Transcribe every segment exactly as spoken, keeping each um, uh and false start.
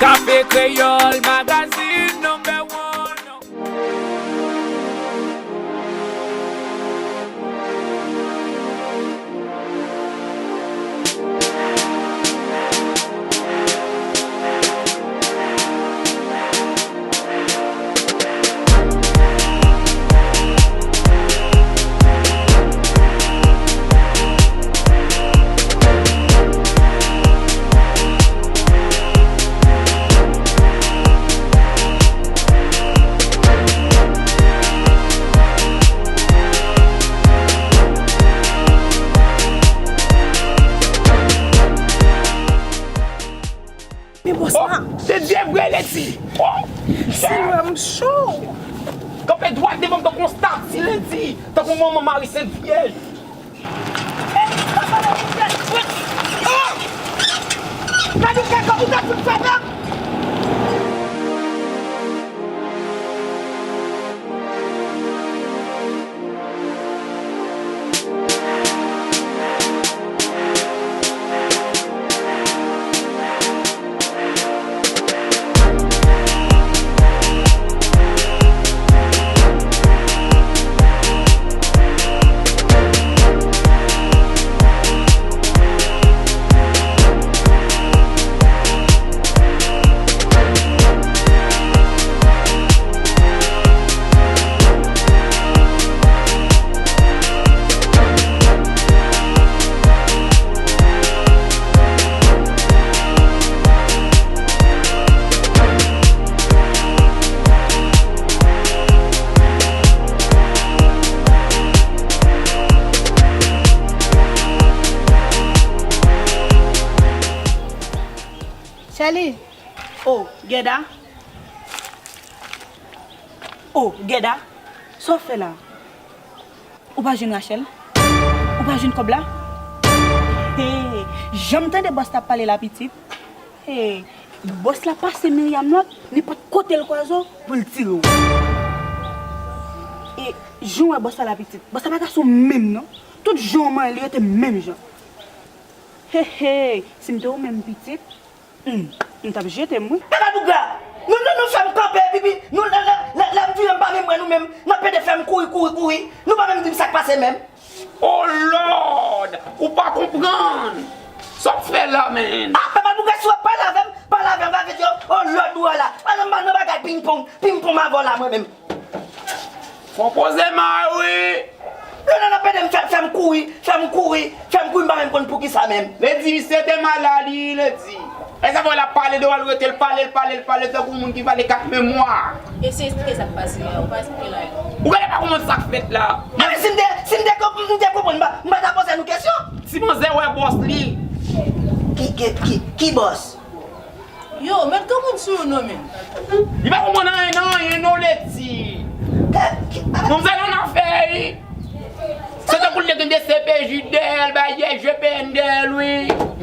Kafe Kreyòl, magazine number one. Men bòs la. Oh, se vye vre, Ledi. Oh, Senyè, m cho. Kanpe dwat devan m tankou yon stati, Ledi. Tankou manman Mari Sent Vyèj. Ey, papa la, ou fè kwit. Oh! Gade kaka ou ta fout fè la. Chèli. Oh, Gèda. Oh, Gèda. Sa w fè la? Ou pa jwenn Rachel? Ou pa jwenn kòb la? Hey, jan m tande bòs la ap pale la, pitit. Hey, bòs la pase Myriam lòd, nenpòt kote l kwaze w, pou l tire w. E jan w wè bòs la la, pitit. Bòs la pa gason menm, non. Tout jan w manyen, li rete menm jan. Hey, hey, si m te ou menm, pitit, Hmm, m t ap jete m, wi. Papa Bougra, nou, nou, nou fè m kanpe, epi, epi nou, lè, lè, lè, lè m vire, m pa menm wè nou menm. N ap pede fè m kouri, kouri, kouri. Nou pa menm di m sa k pase menm. Oh Lord! Ou pa konprann? Sa w ap fè la, menn? Ah, Papa Bougra, si w ap pale avè m, pale avè m, pa vle di, oh Lord, ou la. Pa nan, pa nan bagay ping pong, ping pong avè w la, mwen menm. Fò poze may wi. Lona nan pede m fè, fè m kouri, fè m kouri, fè m kouri, m pa menm konn poukisa menm. Ledi, misye te malad wi, Ledi. E sa fè l ap pale de w, al rete l pale, l pale, l pale, tankou moun ki pale kat memwa. Eseye esplike sa k pase a, ou pa esplike l anyen. Ou genlè pa konprann sa k fèt la. Enben si m te, si m te konp-, m te konprann, m pa, m pa ta poze nou kesyon. Ti manzè wè bòs li. Ki, ki, ki, ki bòs? Yo, met granmoun sou yo non, men. Li pa konprann anyen nan anyen non, Ledi. Manmzèl an afè wi. Se tankou l te gen D C P J dèyè l, bay D G P N dèyè l wi.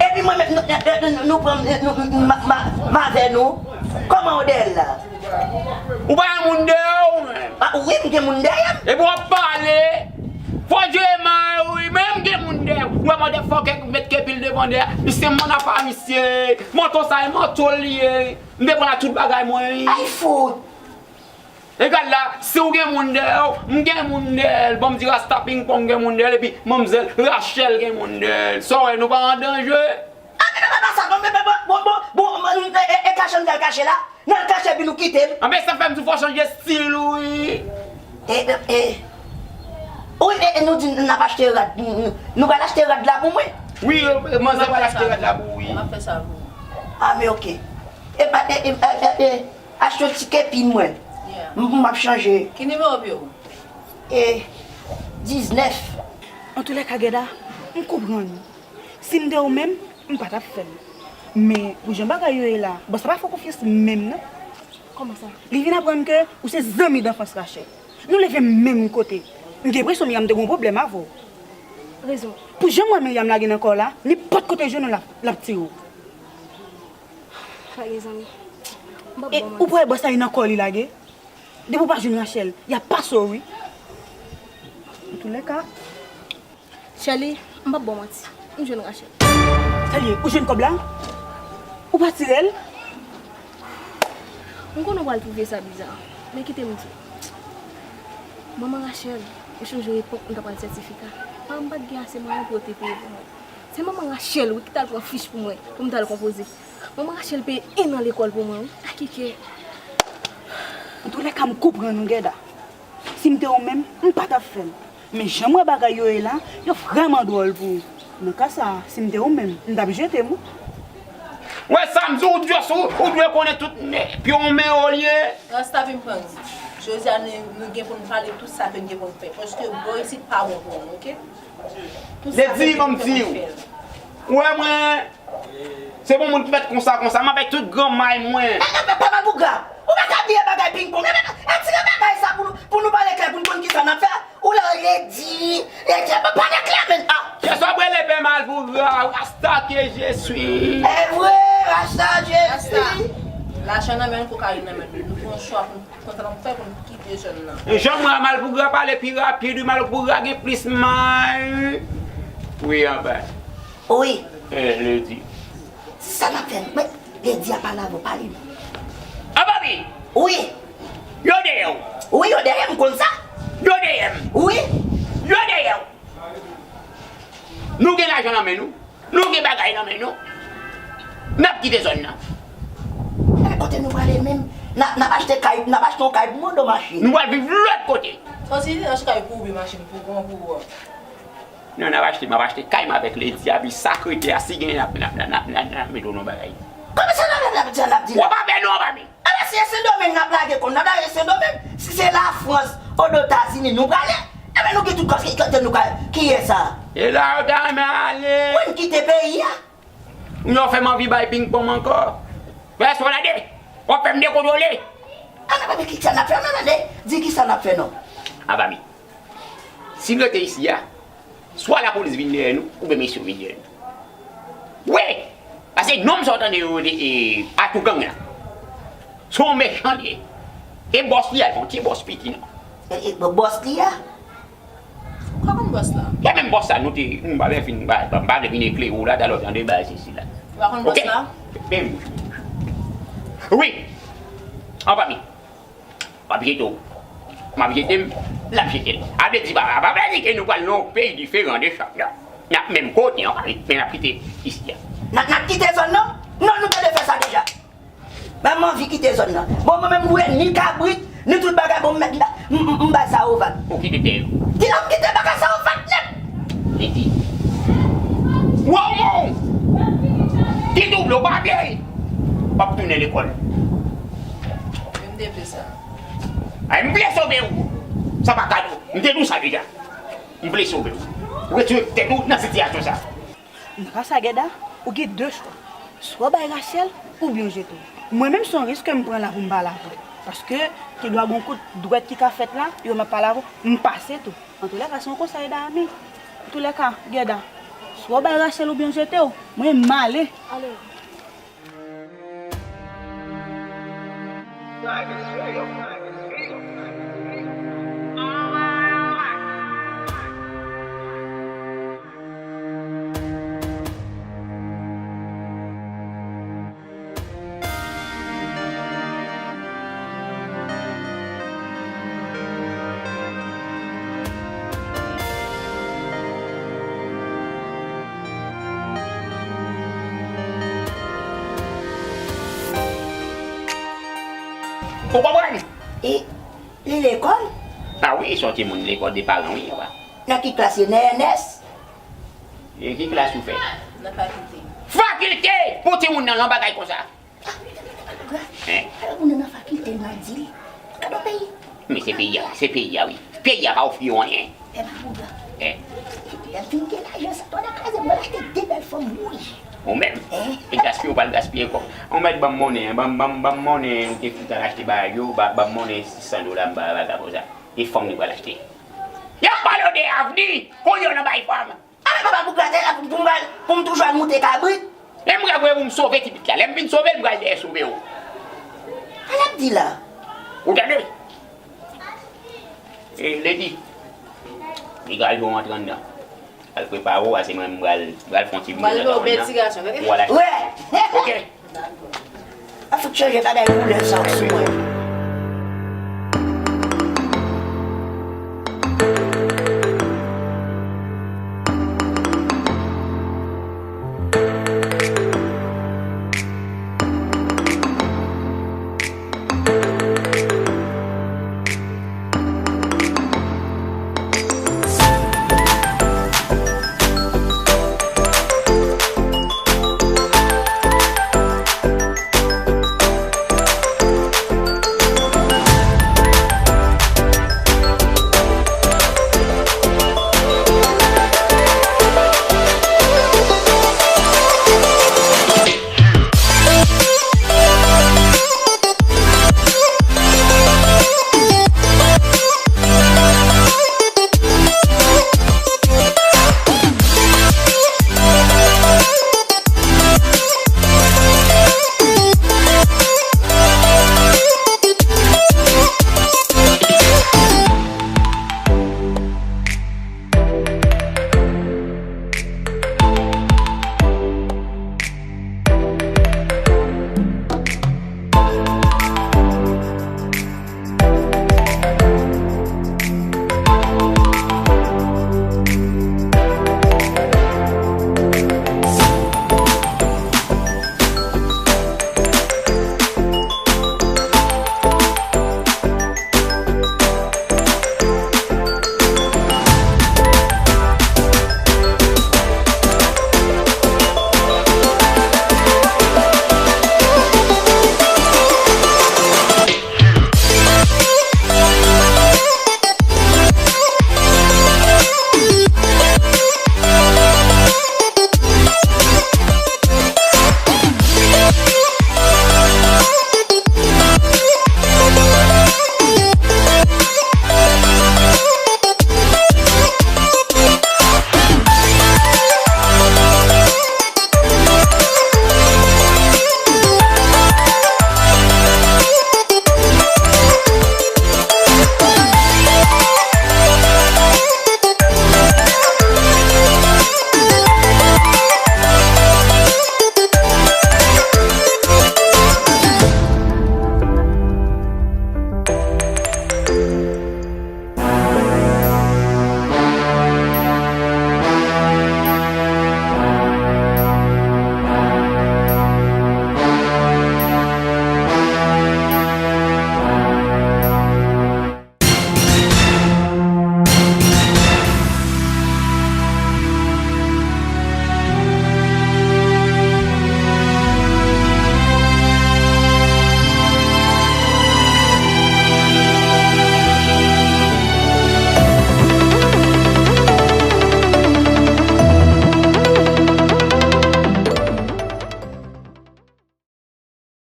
Epi mwen menm, nou, nou, nou, nou pran m, nou, m, m, m, m avè nou. Kòman w dèyè l la? Ou pa gen moun dèyè w menm? Ah, wi, m gen moun dèyè m. Epi w ap pale. Fò jwe may wi, men m gen moun dèyè m. Ou wè motherfucker k met kepi l devan dèyè. Misye m nan afè misye. Manto sa e manto l ye. M te pran tout bagay mwen wi. Ay fout. E gad la, si w gen moun dèyè w, m gen moun dèyè l. Ban m di Rasta Ping Pong gen moun dèyè l, epi manmzèl Rachel gen moun dèyè l. Sa w wè, nou pa an danje? Ah, men, men, men, pa sa, non, men, men, bon, bon, bon, bon, e, e, e kache m t al kache la? N al kache epi nou kite m. Anben, sa fè m di w fò chanje stil ou wi. E, e, e. Wi, e, e nou di n ap achte rad. Nou, nou, nou pral achte rad la pou mwen? Wi, manzè pral achte rad la pou ou wi. M ap fè sa pou ou. Ah, men oke. E, e, e, e, e, achte yon ti kepi mwen. Yeah. M, m ap chanje. Ki nimewo pye w? E, diznèf. Antoulèka, Gèda, m konprann ou. Si m te ou menm, m pa t ap fè l. Men, pou jan bagay yo ye la, bòs la pa fè w konfyans menm non. Kòman sa? Li vin aprann ke ou se zanmi danfans Rachel. Nou leve menm kote. M gen enpresyon Myriam te gen yon pwoblèm avè w. Rezon. Pou jan m wè Myriam lage nan kò w la, nenpòt kote l jwenn ou, l ap, l ap tire w. Pa gen zanmi. M p ap E bon ou manti. Kwè bòs la e nan kò li lage? Depi w pa jwenn Rachel, y ap pase w wi. Antoulèka. Shelly, m p ap ba w manti. M jwenn Rachel. Sa l ye? Ou jwenn kòb la? Ou pa tire l? M konnen w pral twouve sa biza, men kite m di w. Manman Rachel, ou chonje epòk m t ap al sètifika? Paran m pa t gen ase mwayen pou yo te peye pou mwen. Se manman Rachel, wi, ki t al pran fich pou mwen, pou m t al konpoze. Manman Rachel peye en an lekòl pou mwen, wi. Akikè. Antoulèka, m konprann ou, Gèda. Si m te ou menm, m pa t ap fè l. Men jan m wè bagay yo ye la, yo vrèman dwòl pou ou. Nan ka sa a, si m te ou menm, m t ap jete m, wi. Wè sa m di w, ou dwe, ou, ou dwe konnen tout men, pye w men w li ye. Rasta vin pran m. Jodi a, nou, nou gen pou n pale tout sa ke n gen pou n fè. Paske bò isit pa bon pou nou, oke? Tout sa ke n gen pou n fè. Lady, ban m di w. Ou wè mwen, se bon moun ki fèt konsa, konsa, m avèk tout gran may mwen. E, e, e, pa mal pou gra. Ou pa ka bliye bagay ping pong. E, e, e, tire bagay sa pou nou, pou nou pale klè, pou n konn kisa n ap fè. Ou la, Lady, Lady, pa, pale klè, men, ah. Kiyès w ap rele pè mal pou gra, Rasta ke je suis. E vre, Rasta je suis. Rasta, lajan nan men n, kokayin nan men n. Nou pran chwa pou n Konsa n ap fè pou n kite zòn nan. Jan m wè Malpougra pale pi rapid, wi, Malpougra gen plis may. Wi, anba. Wi. Eh, Lady. Sa n ap fè, men, Lady a pale avè w, pale non. Anba mi. Wi. Yo dèyè w. Wi, yo dèyè m, konn sa. Yo dèyè m. Wi. Yo dèyè w. Nou gen lajan nan men nou. Nou gen bagay nan men nou. N ap kite zòn nan. E kote nou prale menm? N ap, n ap achte kay, n ap achte yon kay pou mwen, do machin. Nou pral viv lòt kote. Sa w di, n achte kay pou ou, oubyen machin pou, kòman pou ou a? Non, n ap achte, m ap achte kay mwen avèk Lady a, pi sakre te a, si genyen, n ap, n ap, n ap, n ap, n ap mete w nan bagay. Kòman sa n ap, n ap, n ap, n ap di la? W ap avè nou anba mi. Anben, si e Sendomeng n ap lage kòm n ap lage Sendomeng, si se Lafrans, Ozetazini nou prale, enben nou gen tout kòs ki kote nou ka, kiyès sa? E la yo ta renmen ale. Wi, n kite peyi a. Moun yo fè m anvi bay ping pong ankò. Wè, èske w tande? W ap fè m dekontwole. Anben, anben, kisa n ap fè? Anben, tande, di kisa n ap fè non. Anba mi. Si n rete isi a, swa lapolis vin dèyè nou, oubyen mesye yo vin dèyè nou. Wi! Paske nonm sa w tande yo rele, e, Atougang la. Se yon mechan li ye. E bòs li a, se yon ti bòs piti non. E, e, bò-, bòs li a? Ou pa konn bòs la? Se menm bòs la, nou te, m pa vle fin, m pa, m pa vle vin eklere w la, talè w tande bagay sesi la. Ou pa konn bòs la? Oke. Wi. Anba mi. M ap jete w. M ap jete m, l ap jete l. A vle di, pa, pa vle di ke nou pral nan yon peyi diferan de chak nan. N ap menm kote an, men n ap kite isi a. N ap, n ap kite zòn nan? Non, nou te dwe fè sa deja. Men m anvi kite zòn nan. Bon, mwen menm, m wè ni kabrit, ni tout bagay, bon, m mèt, m, m, m bay sa Ovat. Ou kite tè yo. Di la, m kite bagay sa Ovat nèt. Li di, waw, waw! Ti double, w pa vle. W ap tounen lekòl. M te vle sa. Ay, m vle sove w. Sa pa kado. M te di w sa deja. M vle sove w. Retire tèt ou nan sitiyasyon sa. Nan ka sa, Gèda, ou gen de chwa. Swa w bay Rachel, oubyen w jete w. Mwen menm, se yon risk ke m pran la pou m pale avè w. Paske, gendwa gon kout dwèt ki ka fèt la, e m ap pale avè w, m pase tou. Antoulèka, se yon konsèy dami. Antoulèka, Gèda, swa w bay Rachel oubyen w jete w. Mwen, m ale. Ale. Ou konprann? E li lekòl? A wi, se yon timoun lekòl de paran, wi, papa. Nan ki klas li ye? Nan N S? E ki klas ou fè? Nan fakilte. Fakilte! Pou timoun nan, nan bagay konsa. Hein? Alò, moun nan nan fakilte, nan di li. Gade yon peyi. Men se peyi a, se peyi a, wi. Peyi a pa ofri yo anyen. Pè Mapougra. Hein? Lè m fin gen lajan sa, tonton kraze, mwen achte de bèl fanm wouj. Ou menm? Hein? E gaspiye, ou pral gaspiye kòb. Ou mèt ban m monnen, ban m, ban m, ban m monnen, ou te fout al achte bagay yo, ba, ban m monnen sis san dola, m ba vagabon sa. E fanm li pral achte. Y ap pale w de avni, kounye a w nan bay fanm. A, men papa, pou gade la, pou, pou m al, pou m toujou al moute kabrit. E m ka voye pou m sove ti pitit la. Lè m fin sove l, m pral dèyè sove w. Sa l ap di la? Ou tande? E, Lady, li ka jwe w antre anndan. Al prepare w, pase mwen, m pral, m pral fè yon ti vizit anndan. Pral fè yon bèl ti gason, tande? Ou al achte. Wè! Oke. Dakò. Fout chanje bagay koulè sa w sou mwen.